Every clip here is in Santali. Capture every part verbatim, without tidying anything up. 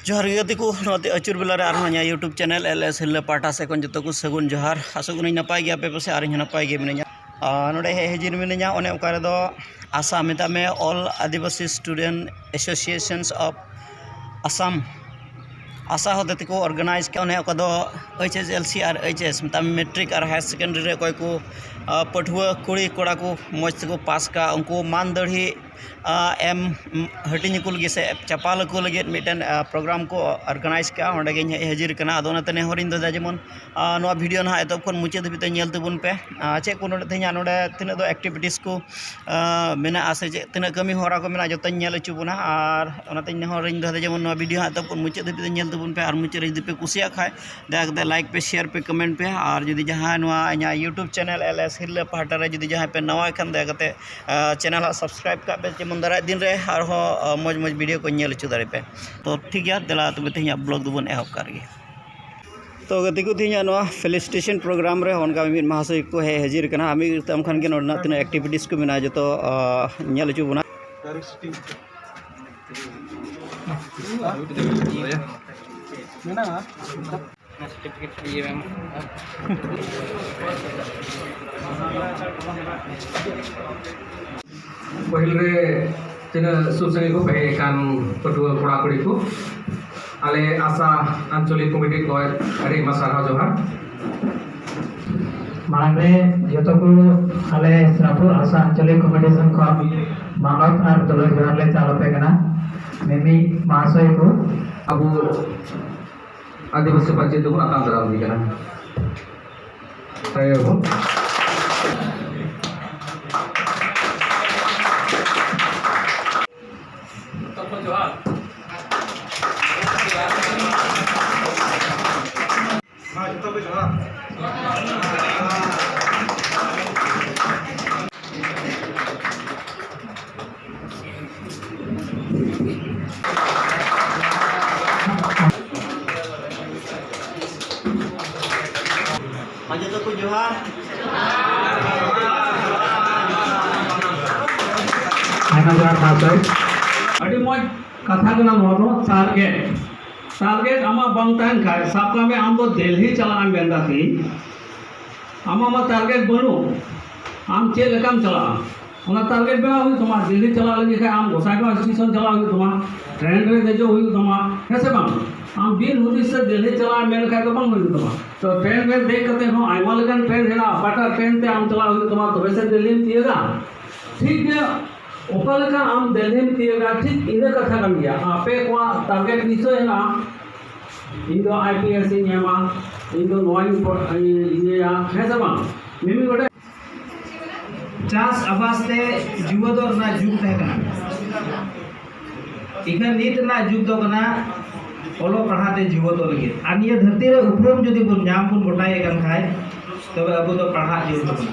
ᱡᱚᱦᱟᱨ ᱜᱮ ᱜᱟᱛᱮ ᱠᱚ, ᱱᱚᱣᱟ ᱛᱮ ᱟᱹᱪᱩᱨ ᱵᱮᱞᱟ ᱨᱮ ᱟᱨᱦᱚᱸ ᱤᱧᱟᱹᱜ YouTube channel LS ᱦᱤᱨᱞᱟᱹ ᱯᱟᱦᱴᱟ ᱥᱮᱫ ᱠᱷᱚᱱ ᱡᱚᱛᱚ ᱠᱚ ᱥᱟᱹᱜᱩᱱ ᱡᱚᱦᱟᱨ᱾ ᱟᱥᱚᱜ ᱠᱟᱹᱱᱟᱹᱧ ᱱᱟᱯᱟᱭ ᱜᱮᱭᱟᱯᱮ ᱯᱟᱥᱮ, ᱟᱨ ᱤᱧ ᱦᱚᱸ ᱱᱟᱯᱟᱭ ᱜᱮ ᱢᱤᱱᱟᱹᱧᱟ᱾ ᱟᱨ ᱱᱚᱰᱮ ᱦᱮᱡ ᱦᱟᱹᱡᱤᱨ ᱢᱤᱱᱟᱹᱧᱟ ᱚᱱᱮ ᱚᱠᱟ ᱨᱮᱫᱚ ᱟᱥᱟ, ᱢᱮᱛᱟᱜ ᱢᱮ, All Adivasi Student Associations of Assam, ᱟᱥᱟ ᱦᱚᱛᱮ ᱛᱮᱠᱚ organize ᱠᱮᱫ ᱚᱱᱮ ᱚᱠᱟ ᱫᱚ HSLC ᱟᱨ HS, ᱢᱮᱛᱟᱜ ᱢᱮ, ᱢᱮᱴᱨᱤᱠ ᱟᱨ ᱦᱟᱭᱟᱨ ᱥᱮᱠᱮᱱᱰᱟᱨᱤ ᱨᱮ ᱚᱠᱚᱭ ᱠᱚ, ᱟᱸ, ᱯᱟᱹᱴᱷᱩᱣᱟᱹ ᱠᱩᱲᱤ ᱠᱚᱲᱟ ᱠᱚ ᱢᱚᱡᱽ ᱛᱮᱠᱚ ᱯᱟᱥ ᱠᱟᱜ, ᱩᱱᱠᱩ ᱢᱟᱱ ᱫᱟᱲᱦᱤ ᱟᱸ, ᱮᱢ, ᱩᱢ, ᱦᱟᱹᱴᱤᱧ ᱟᱠᱚ ᱞᱟᱹᱜᱤᱫ ᱥᱮ ᱪᱟᱯᱟᱞ ᱟᱠᱚ ᱞᱟᱹᱜᱤᱫ ᱢᱤᱫᱴᱮᱱ, ᱟᱸ, program ᱠᱚ organize ᱠᱟᱜᱼᱟ᱾ ᱚᱸᱰᱮ ᱜᱮ ᱤᱧ ᱦᱮᱡ ᱦᱟᱹᱡᱤᱨ ᱠᱟᱱᱟ᱾ ᱟᱫᱚ ᱚᱱᱟᱛᱮ ᱱᱮᱦᱚᱨᱤᱧ ᱫᱚᱦᱚᱭᱟ ᱡᱮᱢᱚᱱ, ᱟᱸ, ᱱᱚᱣᱟ video ᱱᱟᱦᱟᱜ ᱮᱛᱚᱦᱚᱵ ᱠᱷᱚᱱ ᱢᱩᱪᱟᱹᱫ ᱫᱷᱟᱹᱵᱤᱡ ᱛᱮ ᱧᱮᱞ ᱛᱟᱵᱚᱱ ᱯᱮ᱾ ᱟᱸ, ᱪᱮᱫ ᱠᱚ ᱱᱚᱰᱮ ᱛᱮᱦᱮᱧᱟᱜ ᱱᱚᱰᱮ ᱛᱤᱱᱟᱹᱜ ᱫᱚ activities ᱠᱚ, ᱟᱸ, ᱢᱮᱱᱟᱜᱼᱟ ᱥᱮ ᱪᱮᱫ ᱛᱤᱱᱟᱹᱜ ᱠᱟᱹᱢᱤ ᱦᱚᱨᱟ ᱠᱚ ᱢᱮᱱᱟᱜᱼᱟ, ᱡᱚᱛᱚᱧ ᱧᱮᱞ ᱦᱚᱪᱚ ᱵᱚᱱᱟ᱾ ᱟᱨ ᱚᱱᱟᱛᱮ ᱱᱮᱦᱚᱨᱤᱧ ᱫᱚᱦᱚᱭᱟ ᱡᱮᱢᱚᱱ ᱱᱚᱣᱟ video ᱦᱟᱸᱜ ᱮᱛᱚᱦᱚᱵ ᱠᱷᱚᱱ ᱢᱩᱪᱟᱹᱫ ᱫᱷᱟᱹᱵᱤᱡ ᱛᱮ ᱧᱮᱞ ᱛᱟᱵᱚᱱ ᱯᱮ᱾ ᱟᱨ ᱢᱩᱪᱟᱹᱫ ᱨᱮ ᱡᱩᱫᱤ ᱯᱮ ᱠᱩᱥᱤᱭᱟᱜ ᱠᱷᱟᱡ, ᱫᱟᱭᱟ ᱠᱟᱛᱮ like ᱯᱮ, share ᱯᱮ, comment ᱯᱮ᱾ ᱟᱨ ᱡᱩᱫᱤ ᱡᱟᱦᱟᱸᱭ ᱱᱚᱣᱟ ᱤᱧᱟᱹᱜ YouTube channel LS ᱦᱤᱨᱞᱟᱹ ᱯᱟᱦᱴᱟ ᱨᱮ ᱡᱩᱫᱤ ᱡᱟᱦᱟᱸᱭ ᱯᱮ ᱱᱟᱣᱟ ᱠᱷᱟᱱ, ᱫᱟᱭᱟ ᱠᱟᱛᱮ, ᱟᱸ, channel ᱦᱟᱸᱜ subscribe ᱠᱟᱜ ᱯᱮ, ᱡᱮᱢᱚᱱ ᱫᱟᱨᱟᱭ ᱫᱤᱱ ᱨᱮ ᱟᱨᱦᱚᱸ, ᱟᱸ, ᱢᱚᱡᱽ ᱢᱚᱡᱽ video ᱠᱚ ᱧᱮᱞ ᱦᱚᱪᱚ ᱫᱟᱲᱮ ᱯᱮ᱾ ᱛᱚ ᱴᱷᱤᱠ ᱜᱮᱭᱟ, ᱫᱮᱞᱟ ᱛᱚᱵᱮ ᱛᱮᱦᱮᱧᱟᱜ vlog ᱫᱚᱵᱚᱱ ᱮᱦᱚᱵ ᱠᱟᱜ ᱨᱮᱜᱮ᱾ ᱛᱚ ᱜᱟᱛᱮ ᱠᱚ, ᱛᱮᱦᱮᱧᱟᱜ ᱱᱚᱣᱟ felicitation program ᱨᱮ ᱚᱱᱠᱟ ᱢᱤᱢᱤᱫ ᱢᱟᱦᱟᱥᱚᱭ ᱠᱚ ᱦᱮᱡ ᱦᱟᱹᱡᱤᱨ ᱠᱟᱱᱟ᱾ ᱟᱨ ᱢᱤᱫ ᱛᱟᱭᱚᱢ ᱠᱷᱟᱱ ᱜᱮ ᱱᱚᱰᱮᱱᱟᱜ ᱛᱤᱱᱟᱹᱜ activities ᱠᱚ ᱢᱮᱱᱟᱜᱼᱟ, ᱡᱚᱛᱚ, ᱟᱸ, ᱧᱮᱞ ᱦᱚᱪᱚ ᱵᱚᱱᱟ᱾ ᱢᱮᱱᱟᱜᱼᱟ᱾ ᱯᱟᱹᱦᱤᱞ ᱨᱮ ᱛᱤᱱᱟᱹᱜ ᱥᱩᱨ ᱥᱟᱺᱜᱤᱧ ᱠᱚ ᱦᱮᱡ ᱟᱠᱟᱱ ᱯᱟᱹᱴᱷᱩᱣᱟᱹ ᱠᱚᱲᱟ ᱠᱩᱲᱤ ᱠᱚ, ᱟᱞᱮ ᱟᱥᱟ ᱟᱧᱪᱚᱞᱤᱠ ᱠᱚᱢᱤᱴᱤ ᱠᱷᱚᱱ ᱟᱹᱰᱤ ᱟᱭᱢᱟ ᱥᱟᱨᱦᱟᱣ ᱡᱚᱦᱟᱨ᱾ ᱢᱟᱲᱟᱝ ᱨᱮ ᱡᱚᱛᱚ ᱠᱚ ᱟᱞᱮ ᱥᱨᱟᱯᱩᱨ ᱟᱥᱟ ᱟᱧᱪᱚᱞᱤᱠ ᱠᱚᱢᱤᱴᱤ ᱥᱮᱱ ᱠᱷᱚᱱ ᱢᱟᱱᱚᱛ ᱟᱨ ᱫᱩᱞᱟᱹᱲ ᱡᱚᱦᱟᱨ ᱞᱮ ᱪᱟᱞ ᱟᱯᱮ ᱠᱟᱱᱟ᱾ ᱢᱤᱢᱤ ᱢᱟᱦᱟᱥᱚᱭ ᱠᱚ, ᱟᱵᱚ ᱟᱹᱫᱤᱵᱟᱹᱥᱤ ᱯᱟᱹᱨᱥᱤ ᱛᱮᱵᱚᱱ ᱟᱛᱟᱝ ᱫᱟᱨᱟᱢ ᱤᱫᱤ ᱠᱟᱱᱟ᱾ ᱛᱟᱭᱚᱢ᱾ ᱦᱮᱸ, ᱡᱚᱛᱚ ᱜᱮ ᱡᱚᱦᱟᱨ᱾ ᱢᱟ ᱡᱚᱛᱚ ᱠᱚ ᱡᱚᱦᱟᱨ᱾ ᱟᱭᱢᱟ ᱡᱚᱦᱟᱨ ᱢᱟᱦᱟᱥᱚᱭ᱾ ᱟᱹᱰᱤ ᱢᱚᱡᱽ ᱠᱟᱛᱷᱟ ᱠᱟᱱᱟ ᱱᱚᱣᱟ ᱫᱚ, ᱥᱟᱨ ᱜᱮ᱾ ᱴᱟᱨᱜᱮᱴ ᱟᱢᱟᱜ ᱵᱟᱝ ᱛᱟᱦᱮᱱ ᱠᱷᱟᱡ, ᱥᱟᱵ ᱠᱟᱜ ᱢᱮ ᱟᱢ ᱫᱚ ᱫᱤᱞᱞᱤ ᱪᱟᱞᱟᱜ ᱮᱢ ᱢᱮᱱᱫᱟ ᱛᱤᱦᱤᱧ, ᱟᱢᱟᱜ ᱢᱟ ᱴᱟᱨᱜᱮᱴ ᱵᱟᱹᱱᱩᱜ, ᱟᱢ ᱪᱮᱫ ᱞᱮᱠᱟᱢ ᱪᱟᱞᱟᱜᱼᱟ? ᱚᱱᱟ ᱴᱟᱨᱜᱮᱴ ᱵᱮᱱᱟᱣ ᱦᱩᱭᱩᱜ ᱛᱟᱢᱟ᱾ ᱫᱤᱞᱞᱤ ᱪᱟᱞᱟᱜ ᱞᱟᱹᱜᱤᱫ ᱠᱷᱟᱡ ᱟᱢ ᱜᱚᱸᱥᱟᱭᱜᱟᱸᱣ ᱥᱴᱮᱥᱚᱱ ᱪᱟᱞᱟᱜ ᱦᱩᱭᱩᱜ ᱛᱟᱢᱟ, ᱴᱨᱮᱱ ᱨᱮ ᱫᱮᱡᱚᱜ ᱦᱩᱭᱩᱜ ᱛᱟᱢᱟ, ᱦᱮᱸ ᱥᱮ ᱵᱟᱝ? ᱟᱢ ᱵᱤᱱ ᱦᱩᱫᱤᱥ ᱛᱮ ᱫᱤᱞᱞᱤ ᱪᱟᱞᱟᱜ ᱮᱢ ᱢᱮᱱ ᱠᱷᱟᱡ ᱫᱚ ᱵᱟᱝ ᱦᱩᱭᱩᱜ ᱛᱟᱢᱟ᱾ ᱛᱚ ᱴᱨᱮᱱ ᱨᱮ ᱫᱮᱡ ᱠᱟᱛᱮ ᱦᱚᱸ ᱟᱭᱢᱟ ᱞᱮᱠᱟᱱ ᱴᱨᱮᱱ ᱦᱮᱱᱟᱜᱼᱟ, ᱚᱠᱟᱴᱟᱜ ᱴᱨᱮᱱ ᱛᱮ ᱟᱢ ᱪᱟᱞᱟᱜ ᱦᱩᱭᱩᱜ ᱛᱟᱢᱟ, ᱛᱚᱵᱮ ᱥᱮ ᱫᱤᱞᱞᱤᱢ ᱛᱤᱭᱳᱜᱟ᱾ ᱴᱷᱤᱠ ᱜᱮᱭᱟ, ᱚᱠᱟ ᱞᱮᱠᱟ ᱟᱢ ᱫᱤᱞᱞᱤᱢ ᱛᱤᱭᱳᱜᱟ, ᱴᱷᱤᱠ ᱤᱱᱟᱹ ᱠᱟᱛᱷᱟ ᱠᱟᱱ ᱜᱮᱭᱟ᱾ ᱟᱯᱮ ᱠᱚᱣᱟᱜ ᱴᱟᱨᱜᱮᱴ ᱱᱤᱥᱪᱚᱭ ᱦᱮᱱᱟᱜᱼᱟ, ᱤᱧ ᱫᱚ ᱟᱭ ᱯᱤ ᱮᱥ ᱤᱧ ᱮᱢᱟ, ᱤᱧ ᱫᱚ ᱱᱚᱣᱟᱧ ᱯᱚ-, ᱤᱭᱟᱹᱭᱟ, ᱦᱮᱸ ᱥᱮ ᱵᱟᱝ? ᱢᱤᱢᱤᱫ ᱜᱚᱴᱮᱡ ᱪᱟᱥ ᱟᱵᱟᱫ ᱛᱮ ᱡᱩᱣᱟᱹ ᱫᱚ ᱨᱮᱱᱟᱜ ᱡᱩᱜᱽ ᱛᱟᱦᱮᱸ ᱠᱟᱱᱟ᱾ ᱤᱠᱷᱟᱹᱱ ᱱᱤᱛ ᱨᱮᱱᱟᱜ ᱡᱩᱜᱽ ᱫᱚ ᱠᱟᱱᱟ ᱚᱞᱚᱜ ᱯᱟᱲᱦᱟᱜ ᱛᱮ ᱡᱩᱣᱟᱹ ᱫᱚ ᱞᱟᱹᱜᱤᱫ᱾ ᱟᱨ ᱱᱤᱭᱟᱹ ᱫᱷᱟᱹᱨᱛᱤ ᱨᱮ ᱩᱯᱨᱩᱢ ᱡᱩᱫᱤ ᱵᱚᱱ ᱧᱟᱢ ᱵᱚᱱ ᱜᱚᱴᱟᱭᱮᱫ ᱠᱟᱱ ᱠᱷᱟᱡ, ᱛᱚᱵᱮ ᱟᱵᱚ ᱫᱚ ᱯᱟᱲᱦᱟᱜ ᱡᱟᱹᱨᱩᱲ ᱛᱟᱵᱚᱱᱟ᱾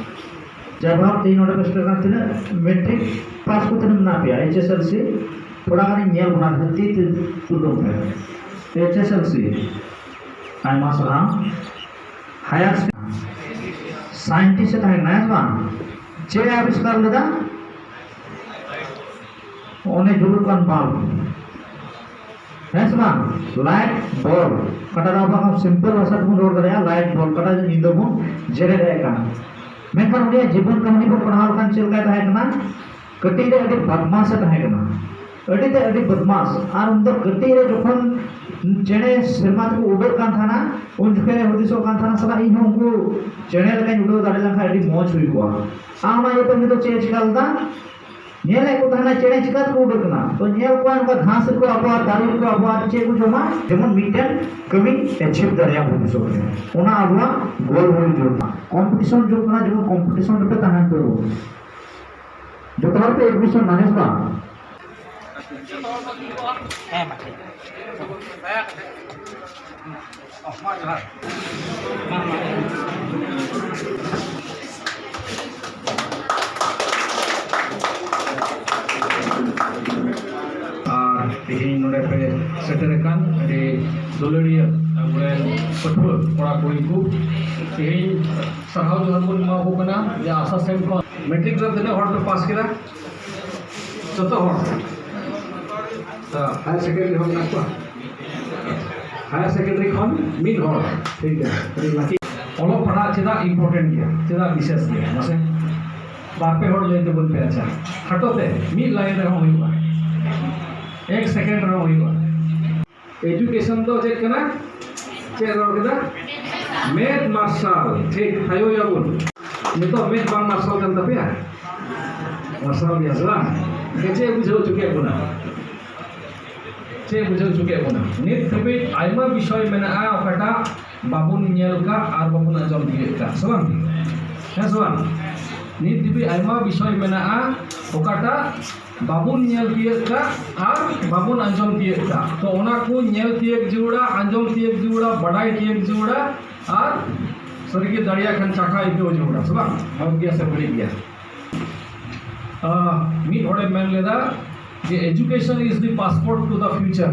ᱡᱟᱭᱦᱳᱠ, ᱛᱮᱦᱮᱧ ᱱᱚᱰᱮ ᱯᱮ ᱥᱮᱴᱮᱨ ᱠᱟᱱ ᱛᱤᱱᱟᱹᱜ ᱢᱮᱴᱨᱤᱠ ᱯᱟᱥ ᱠᱚ ᱛᱤᱱᱟᱹᱜ ᱢᱮᱱᱟᱜ ᱯᱮᱭᱟ? ᱮᱭᱤᱪ ᱮᱥ ᱮᱞ ᱥᱤ ᱛᱷᱚᱲᱟ ᱜᱟᱱᱤᱧ ᱧᱮᱞ ᱵᱚᱱᱟ, ᱫᱷᱟᱹᱨᱛᱤ ᱛᱮ ᱛᱩᱞᱟᱹᱣ ᱯᱮ᱾ ᱮᱭᱤᱪ ᱮᱥ ᱮᱞ ᱥᱤ, ᱟᱭᱢᱟ ᱥᱟᱨᱦᱟᱣ᱾ ᱦᱟᱭᱟᱨ ᱥᱟᱭᱮᱱᱴᱤᱥᱴ ᱮ ᱛᱟᱦᱮᱸ ᱠᱟᱱᱟ, ᱦᱮᱸ ᱥᱮ ᱵᱟᱝ? ᱪᱮᱫ ᱮ ᱟᱵᱤᱥᱠᱟᱨ ᱞᱮᱫᱟ? ᱚᱱᱮ ᱡᱩᱞᱩᱜ ᱠᱟᱱ ᱵᱟᱞᱵ, ᱦᱮᱸ ᱥᱮ ᱵᱟᱝ? ᱞᱟᱭᱤᱴ ᱵᱚᱞᱵ, ᱚᱠᱟᱴᱟᱜ ᱫᱚ ᱟᱵᱚ ᱥᱤᱢᱯᱮᱞ ᱵᱷᱟᱥᱟ ᱛᱮᱵᱚᱱ ᱨᱚᱲ ᱫᱟᱲᱮᱭᱟᱜᱼᱟ, ᱞᱟᱭᱤᱴ ᱵᱚᱞᱵ, ᱚᱠᱟᱴᱟᱜ ᱧᱤᱫᱟᱹ ᱵᱚᱱ ᱡᱮᱨᱮᱫ ᱮᱫ ᱠᱟᱱ᱾ ᱢᱮᱱᱠᱷᱟᱱ ᱩᱱᱤᱭᱟᱜ ᱡᱤᱵᱚᱱ ᱠᱟᱹᱦᱱᱤ ᱵᱚᱱ ᱯᱟᱲᱦᱟᱣ ᱞᱮᱠᱷᱟᱱ ᱪᱮᱫ ᱞᱮᱠᱟᱭ ᱛᱟᱦᱮᱸ ᱠᱟᱱᱟ? ᱠᱟᱹᱴᱤᱡ ᱨᱮ ᱟᱹᱰᱤ ᱵᱚᱫᱢᱟᱥ ᱮ ᱛᱟᱦᱮᱸ ᱠᱟᱱᱟ, ᱟᱹᱰᱤ ᱛᱮ ᱟᱹᱰᱤ ᱵᱚᱫᱢᱟᱥ᱾ ᱟᱨ ᱩᱱᱤ ᱫᱚ ᱠᱟᱹᱴᱤᱡ ᱨᱮ ᱡᱚᱠᱷᱚᱱ ᱪᱮᱬᱮ ᱥᱮᱨᱢᱟ ᱛᱮᱠᱚ ᱩᱰᱟᱹᱜ ᱠᱟᱱ ᱛᱟᱦᱮᱱᱟ, ᱩᱱ ᱡᱚᱠᱷᱮᱡ ᱮ ᱦᱩᱫᱤᱥᱚᱜ ᱠᱟᱱ ᱛᱟᱦᱮᱱᱟ, "ᱥᱟᱞᱟ, ᱤᱧ ᱦᱚᱸ ᱩᱱᱠᱩ ᱪᱮᱬᱮ ᱞᱮᱠᱟᱧ ᱩᱰᱟᱹᱣ ᱫᱟᱲᱮ ᱞᱮᱱᱠᱷᱟᱱ ᱟᱹᱰᱤ ᱢᱚᱡᱽ ᱦᱩᱭ ᱠᱚᱜᱼᱟ᱾" ᱟᱨ ᱚᱱᱟ ᱤᱭᱟᱹᱛᱮ ᱩᱱᱤ ᱫᱚ ᱪᱮᱫ ᱮ ᱪᱤᱠᱟ ᱞᱮᱫᱟ? ᱧᱮᱞᱮᱫ ᱠᱚ ᱛᱟᱦᱮᱱᱟ ᱪᱮᱬᱮ ᱪᱤᱠᱟ ᱛᱮᱠᱚ ᱩᱰᱟᱹᱜ ᱠᱟᱱᱟ, ᱛᱚ ᱧᱮᱞ ᱠᱚᱣᱟ ᱱᱚᱝᱠᱟ ᱜᱷᱟᱥ ᱨᱮᱠᱚ ᱟᱵᱚᱜᱼᱟ, ᱫᱟᱨᱮ ᱨᱮᱠᱚ ᱟᱵᱚᱜᱼᱟ, ᱪᱮᱫ ᱠᱚ ᱡᱚᱢᱟ, ᱡᱮᱢᱚᱱ ᱢᱤᱫᱴᱮᱱ ᱠᱟᱹᱢᱤ ᱮᱪᱤᱵᱷ ᱫᱟᱲᱮᱭᱟᱜ ᱵᱷᱚᱵᱤᱥᱥᱚᱛ ᱨᱮ᱾ ᱚᱱᱟ ᱟᱵᱚᱣᱟᱜ ᱜᱳᱞ ᱦᱩᱭ ᱡᱟᱹᱨᱩᱲᱟ᱾ ᱠᱚᱢᱯᱤᱴᱤᱥᱚᱱ ᱡᱩᱜᱽ ᱠᱟᱱᱟ, ᱡᱮᱢᱚᱱ ᱠᱚᱢᱯᱤᱴᱤᱥᱚᱱ ᱨᱮᱯᱮ ᱛᱟᱦᱮᱱ ᱛᱟᱵᱚᱱ᱾ ᱡᱚᱛᱚ ᱦᱚᱲ ᱯᱮ ᱮᱰᱢᱤᱥᱚᱱ ᱢᱟᱱᱮᱥ ᱵᱟᱝ? ᱦᱮᱸ, ᱢᱟ ᱴᱷᱤᱠ᱾ ᱚ, ᱢᱟ ᱡᱚᱦᱟᱨ᱾ ᱢᱟ, ᱢᱟ᱾ ᱟᱨ ᱛᱮᱦᱮᱧ ᱱᱚᱰᱮ ᱯᱮ ᱥᱮᱴᱮᱨ ᱟᱠᱟᱱ ᱟᱹᱰᱤ ᱫᱩᱞᱟᱹᱲᱤᱭᱟᱹ ᱟᱵᱚᱨᱮᱱ ᱯᱟᱹᱴᱷᱩᱣᱟᱹ ᱠᱚᱲᱟ ᱠᱩᱲᱤ ᱠᱚ, ᱛᱮᱦᱮᱧ ᱥᱟᱨᱦᱟᱣ ᱡᱚᱦᱟᱨ ᱵᱚᱱ ᱮᱢᱟ ᱠᱚ ᱠᱟᱱᱟ ᱡᱮ ᱟᱥᱟ ᱥᱮᱱ ᱠᱷᱚᱱ᱾ ᱢᱮᱴᱨᱤᱠ ᱨᱮ ᱛᱤᱱᱟᱹᱜ ᱦᱚᱲ ᱯᱮ ᱯᱟᱥ ᱠᱮᱫᱟ? ᱡᱚᱛᱚ ᱦᱚᱲ? ᱦᱮᱸ, ᱦᱟᱭᱟᱨ ᱥᱮᱠᱮᱱᱰᱟᱨᱤ ᱦᱚᱸ ᱢᱮᱱᱟᱜ ᱠᱚᱣᱟ? ᱦᱟᱭᱟᱨ ᱥᱮᱠᱮᱱᱰᱟᱨᱤ ᱠᱷᱚᱱ ᱢᱤᱫ ᱦᱚᱲ, ᱴᱷᱤᱠ ᱜᱮᱭᱟ, ᱟᱹᱰᱤ ᱞᱟᱹᱠᱛᱤ᱾ ᱚᱞᱚᱜ ᱯᱟᱲᱦᱟᱜ ᱪᱮᱫᱟᱜ ᱤᱢᱯᱚᱨᱴᱮᱱᱴ ᱜᱮᱭᱟ, ᱪᱮᱫᱟᱜ ᱵᱤᱥᱮᱥ ᱜᱮᱭᱟ, ᱢᱟᱥᱮ ᱵᱟᱨ ᱯᱮ ᱦᱚᱲ ᱞᱟᱹᱭ ᱛᱟᱵᱚᱱ ᱯᱮ᱾ ᱟᱪᱪᱷᱟ, ᱠᱷᱟᱴᱚ ᱛᱮ ᱢᱤᱫ ᱞᱟᱭᱤᱱ ᱨᱮᱦᱚᱸ ᱦᱩᱭᱩᱜᱼᱟ, ᱮᱠ ᱥᱮᱠᱮᱱᱰ ᱨᱮᱦᱚᱸ ᱦᱩᱭᱩᱜᱼᱟ᱾ ᱮᱡᱩᱠᱮᱥᱚᱱ ᱫᱚ ᱪᱮᱫ ᱠᱟᱱᱟ? ᱪᱮᱫ ᱨᱚᱲ ᱠᱮᱫᱟ? ᱢᱮᱫ ᱢᱟᱨᱥᱟᱞ᱾ ᱴᱷᱤᱠ, ᱛᱷᱟᱭᱚᱭᱟᱵᱚᱱ᱾ ᱱᱤᱛᱚᱜ ᱢᱮᱫ ᱵᱟᱝ ᱢᱟᱨᱥᱟᱞ ᱠᱟᱱ ᱛᱟᱯᱮᱭᱟ? ᱢᱟᱨᱥᱟᱞ ᱜᱮᱭᱟ ᱥᱮ ᱵᱟᱝ? ᱪᱮᱫ ᱮ ᱵᱩᱡᱷᱟᱹᱣ ᱦᱚᱪᱚ ᱠᱮᱫ ᱵᱚᱱᱟ? ᱪᱮᱫ ᱮ ᱵᱩᱡᱷᱟᱹᱣ ᱦᱚᱪᱚ ᱠᱮᱫ ᱵᱚᱱᱟ? ᱱᱤᱛ ᱫᱷᱟᱹᱵᱤᱡ ᱟᱭᱢᱟ ᱵᱤᱥᱚᱭ ᱢᱮᱱᱟᱜᱼᱟ, ᱚᱠᱟᱴᱟᱜ ᱵᱟᱵᱚᱱ ᱧᱮᱞ ᱠᱟᱜ ᱟᱨ ᱵᱟᱵᱚᱱ ᱟᱸᱡᱚᱢ ᱛᱤᱭᱳᱜ ᱠᱟᱜ, ᱥᱮ ᱵᱟᱝ? ᱦᱮᱸ ᱥᱮ ᱵᱟᱝ? ᱱᱤᱛ ᱫᱷᱟᱹᱵᱤᱡ ᱟᱭᱢᱟ ᱵᱤᱥᱚᱭ ᱢᱮᱱᱟᱜᱼᱟ, ᱚᱠᱟᱴᱟᱜ ᱵᱟᱵᱚᱱ ᱧᱮᱞ ᱛᱤᱭᱳᱜ ᱠᱟᱜ ᱟᱨ ᱵᱟᱵᱚᱱ ᱟᱸᱡᱚᱢ ᱛᱤᱭᱳᱜ ᱠᱟᱜ᱾ ᱛᱚ, ᱚᱱᱟ ᱠᱚ ᱧᱮᱞ ᱛᱤᱭᱳᱜ ᱡᱟᱹᱨᱩᱲᱟ, ᱟᱸᱡᱚᱢ ᱛᱤᱭᱳᱜ ᱡᱟᱹᱨᱩᱲᱟ, ᱵᱟᱰᱟᱭ ᱛᱤᱭᱳᱜ ᱡᱟᱹᱨᱩᱲᱟ, ᱟᱨ ᱥᱟᱹᱨᱤᱜᱮ ᱫᱟᱲᱮᱭᱟᱜ ᱠᱷᱟᱱ ᱪᱟᱠᱷᱟ ᱟᱹᱭᱠᱟᱹᱣ ᱡᱟᱹᱨᱩᱲᱟ, ᱥᱮ ᱵᱟᱝ? ᱢᱚᱡᱽ ᱜᱮᱭᱟ ᱥᱮ ᱵᱟᱹᱲᱤᱡ ᱜᱮᱭᱟ? ᱟᱦ, ᱢᱤᱫ ᱦᱚᱲᱮ ᱢᱮᱱ ᱞᱮᱫᱟ ᱡᱮ, "Education is the passport to the future.